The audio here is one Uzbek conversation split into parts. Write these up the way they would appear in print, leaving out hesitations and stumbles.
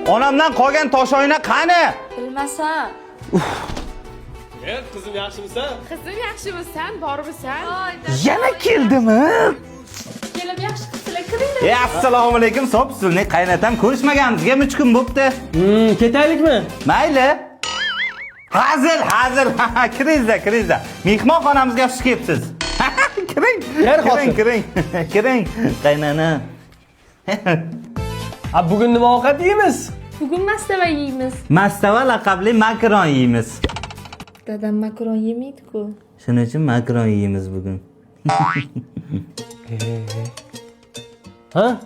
Onamdan qolgan toshoyna qani? Bilmasam. Qizim yaxshimisan? Qizim yaxshimisan, bormisan? Yana keldimi? Kelib yaxshi qilsizlar, kiringlar. E, assalomu alaykum, sobsilni qaynatam ko'rishmaganimizga 3 kun bo'pti. Ketaylikmi? Mayli. Hazil, hazil. Kiringizda, kiringizda. Mehmonxonamizga xush kelibsiz. Kiring. Yer Kiring, xotin. kiring. Kiring. Qaynana. A bugun nima ovqat yeymiz? Bugun mastava yeymiz. Mastava laqabli makaron yeymiz. Dadam makaron yemaydi-ku. Shuning uchun makaron yeymiz bugun. Ha?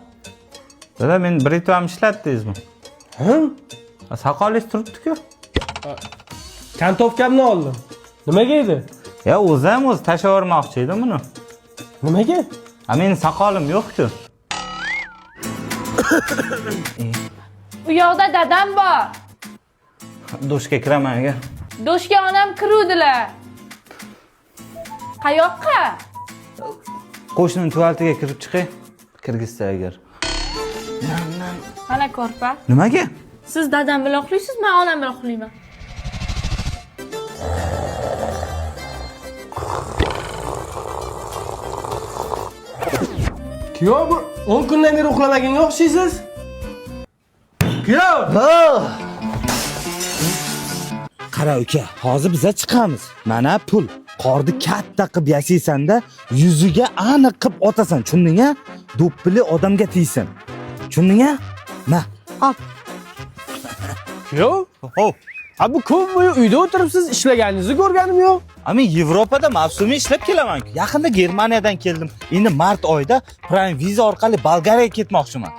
Dada, men britvam ishlatdingizmi? Ha? Soqolingiz turibdi-ku. Kantovkamni oldim. Nimaga edi? Ya o'zi ham o'zi tashlavermoqchi edim buni. Nimaga? A meni soqolim yo'q-ku. U yoqda dadam bor. Dushga kiraman agar. Do'shga onam kiruvdilar. Qayoqqa? Qo'shnining tualetiga kirib chiqay. Kirgizsa agar. Mana ko'rpa. Nimaga? Siz dadam bilan uxlaysiz, men onam bilan uxlayman. Kuyov, bu 10 kundan beri uxlamaganga o'xshaysiz. Kuyov! Qara uka, hozir biza chiqamiz. Mana pul. Qorni katta qilib yasaysan-da, yuziga aniq qilib otasan, tushunding-a? Do'ppili odamga tegsin. Tushunding-a? Ma. Hop. Kuyov? Hop. A bu kun bo'yi uyda o'tiribsiz, ishlaganingizni ko'rganim yo'q. A men Yevropada mavsumiy ishlab kelaman-ku. Yaqinda Germaniyadan keldim. Endi mart oyida Prime Visa orqali Bolgariyaga ketmoqchiman.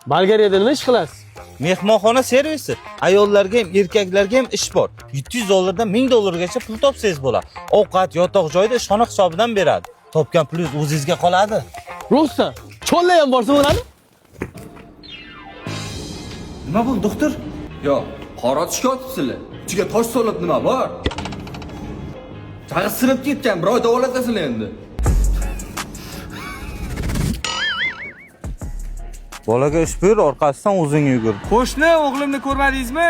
Bolgariyada nima ish qilasiz? Mehmonxona servisi. Ayollarga ham, erkaklarga ham ish bor. 700 dollardan 1000 dollargacha pul topsangiz bo'ladi. Ovqat, yotoq joyda ishxona hisobidan beradi. Topgan pulingiz o'zingizga qoladi. Rostdan, cho'lla ham borsa bo'ladi. Nima bo'ldi, doktor? Yo'q, qora tishga otibsizlar. Ichiga tosh solib nima bor? Chag'i sinib ketgan, bir oy davolatasizlar endi. Bolaga ish buyur, orqasidan o'zing yugur. Qo'shni o'g'limni ko'rmadingizmi?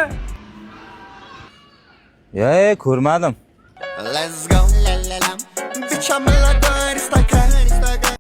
Ya, ko'rmadim. Let's go. La la la. Bitch, I'm a aristocrat.